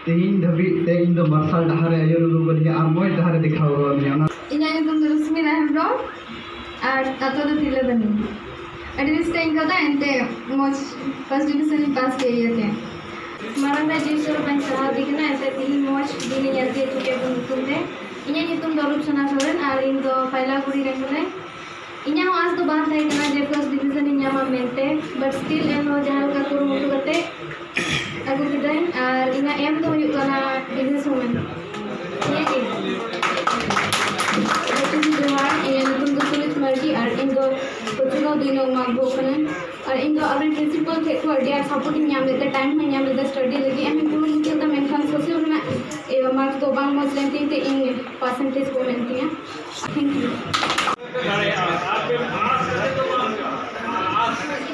ᱛᱮᱦᱮᱧ ᱫᱷᱟᱹᱵᱤᱡ ᱛᱮ ᱤᱧ ᱫᱚ ᱢᱟᱨᱥᱟᱞ ᱰᱟᱦᱟᱨ ᱨᱮ ᱟᱹᱭᱩᱨ ᱟᱹᱜᱩ ᱠᱟᱹᱫᱤᱧᱟ ᱟᱨ ᱢᱚᱡᱽ ᱰᱟᱦᱟᱨ ᱮ ᱫᱮᱠᱷᱟᱣ ᱠᱟᱹᱫᱤᱧᱟ᱾ ᱚᱱᱟ ᱤᱧᱟᱹᱜ ᱧᱩᱛᱩᱢ ᱫᱚ ᱨᱚᱥᱢᱤ ᱨᱟᱭ ᱦᱮᱢᱵᱨᱚᱢ ᱟᱨ ᱟᱛᱳ ᱫᱚ ᱛᱤᱞᱟᱹᱵᱟᱹᱱᱤ᱾ ᱟᱹᱰᱤ ᱨᱟᱹᱥᱠᱟᱹᱧ ᱟᱹᱭᱠᱟᱹᱣ ᱫᱟ, ᱮᱱᱛᱮ ᱢᱚᱡᱽ ᱯᱷᱟᱥᱴ ᱰᱤᱵᱷᱤᱡᱚᱱ ᱤᱧ ᱯᱟᱥ ᱠᱮᱫ ᱤᱭᱟᱹᱛᱮ᱾ ᱢᱟᱨᱟᱝ ᱨᱮ ᱡᱤᱣᱤ ᱥᱚᱨᱚᱜ ᱵᱟᱹᱧ ᱥᱟᱦᱟᱣ ᱤᱫᱤ ᱠᱟᱱᱟ, ᱮᱱᱛᱮ ᱛᱮᱦᱮᱧ ᱢᱚᱡᱽ ᱫᱤᱱ ᱤᱧ ᱟᱹᱨᱡᱤ ᱦᱚᱪᱚ ᱠᱮᱫ ᱧᱩᱛᱩᱢ ᱛᱮ᱾ ᱤᱧᱟᱹᱜ ᱧᱩᱛᱩᱢ ᱫᱚ ᱨᱩᱯᱥᱟᱱᱟ ᱥᱚᱨᱮᱱ ᱟᱨ ᱤᱧ ᱫᱚ ᱯᱷᱟᱭᱞᱟᱜᱩᱲᱤ ᱨᱮᱱ ᱠᱟᱹᱱᱟᱹᱧ᱾ ᱤᱧᱟᱹᱜ ᱦᱚᱸ ᱟᱸᱥ ᱫᱚ ᱵᱟᱝ ᱛᱟᱦᱮᱸ ᱠᱟᱱᱟ ᱡᱮ ᱯᱷᱟᱥᱴ ᱰᱤᱵᱷᱤᱡᱚᱱ ᱤᱧ ᱧᱟᱢᱟ ᱢᱮᱱᱛᱮ, but still ᱮᱱᱦᱚᱸ ᱡᱟᱦᱟᱸ ᱞᱮᱠᱟ ᱠᱩᱨᱩᱢᱩᱴᱩ ᱠᱟᱛᱮ ᱟᱹᱜᱩ ᱠᱤᱫᱟᱹᱧ᱾ ᱟᱨ ᱤᱧᱟᱹᱜ ᱮᱢ ᱫᱚ ᱦᱩᱭᱩᱜ ᱠᱟᱱᱟ ᱵᱤᱡᱽᱱᱮᱥ ᱣᱩᱢᱮᱱ᱾ ᱱᱤᱭᱟᱹ ᱜᱮ᱾ ᱡᱚᱛᱚ ᱠᱚ ᱡᱚᱦᱟᱨ, ᱤᱧᱟᱹᱜ ᱧᱩᱛᱩᱢ ᱫᱚ ᱥᱩᱢᱤᱛ ᱢᱟᱨᱰᱤ ᱟᱨ ᱤᱧ ᱫᱚ ᱯᱟᱹᱪᱷᱩᱲᱟᱹ ᱫᱩᱭ ᱱᱚᱝ ᱢᱟᱜᱽᱵᱚ ᱠᱟᱹᱱᱟᱹᱧ᱾ ᱟᱨ ᱤᱧ ᱫᱚ ᱟᱵᱚᱨᱮᱱ ᱯᱨᱤᱱᱥᱤᱯᱟᱞ ᱴᱷᱮᱱ ᱠᱷᱚᱱ ᱟᱹᱰᱤ ᱟᱸᱴ ᱥᱟᱯᱳᱨᱴ ᱤᱧ ᱧᱟᱢ ᱞᱮᱫᱟ, ᱴᱟᱭᱤᱢ ᱦᱚᱸᱧ ᱧᱟᱢ ᱞᱮᱫᱟ ᱥᱴᱟᱰᱤ ᱞᱟᱹᱜᱤᱫ᱾ ᱮᱢ ᱠᱩᱨᱩᱢᱩᱴᱩ ᱞᱮᱫᱟ, ᱢᱮᱱᱠᱷᱟᱱ ᱥᱳᱥᱟᱞ ᱨᱮᱱᱟᱜ ᱢᱟᱨᱠᱥ ᱫᱚ ᱵᱟᱝ ᱢᱚᱡᱽ ᱞᱮᱱ ᱛᱤᱧ ᱛᱮ ᱤᱧ ᱯᱟᱨᱥᱮᱱᱴᱮᱡᱽ ᱠᱚ ᱢᱮᱱ ᱛᱤᱧᱟ᱾ Thank you.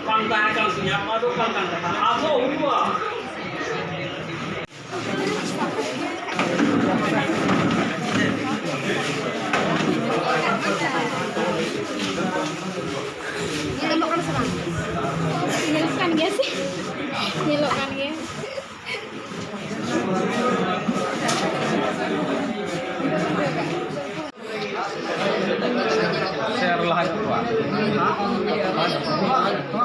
ᱵᱟᱝ ᱛᱟᱦᱮᱸ ᱠᱟᱱ ᱛᱤᱧᱟ, ᱚᱱᱟ ᱫᱚ ᱵᱟᱝ ᱠᱟᱱ ᱛᱟᱦᱮᱸ, ᱟᱥᱚᱜ ᱦᱩᱭᱩᱜᱼᱟ᱾ ᱧᱮᱞᱚᱜ ᱠᱟᱱᱟ ᱥᱮ ᱵᱟᱝ? ᱧᱮᱞᱚᱜ ᱠᱟᱱ ᱜᱮᱭᱟ ᱥᱮ? ᱧᱮᱞᱚᱜ ᱠᱟᱱ ᱜᱮᱭᱟ᱾ ᱥᱮ ᱟᱨᱚ ᱞᱟᱦᱟ ᱧᱚᱜ ᱠᱚᱜᱼᱟ?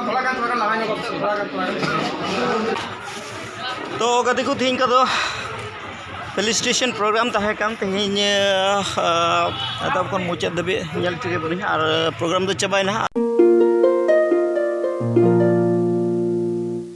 ᱛᱷᱚᱲᱟ ᱜᱟᱱ, ᱛᱷᱚᱲᱟ ᱜᱟᱱ ᱞᱟᱦᱟ ᱧᱚᱜᱚᱜ ᱯᱮ, ᱛᱷᱚᱲᱟ ᱜᱟᱱ, ᱛᱷᱚᱲᱟ ᱜᱟᱱ᱾ ᱛᱚ ᱜᱟᱛᱮ ᱠᱚ, ᱛᱮᱦᱮᱧ ᱠᱚᱫᱚ ᱯᱷᱮᱞᱤᱥᱤᱴᱮᱥᱚᱱ ᱯᱨᱳᱜᱨᱟᱢ ᱛᱟᱦᱮᱸ ᱠᱟᱱ, ᱛᱮᱦᱮᱧ, ᱟᱸ, ᱮᱛᱚᱦᱚᱵ ᱠᱷᱚᱱ ᱢᱩᱪᱟᱹᱫ ᱫᱷᱟᱹᱵᱤᱡ ᱧᱮᱞ ᱦᱚᱪᱚ ᱠᱮᱫ ᱵᱚᱱᱟᱹᱧ᱾ ᱟᱨ ᱯᱨᱳᱜᱨᱟᱢ ᱫᱚ ᱪᱟᱵᱟᱭᱮᱱᱟ ᱦᱟᱸᱜ᱾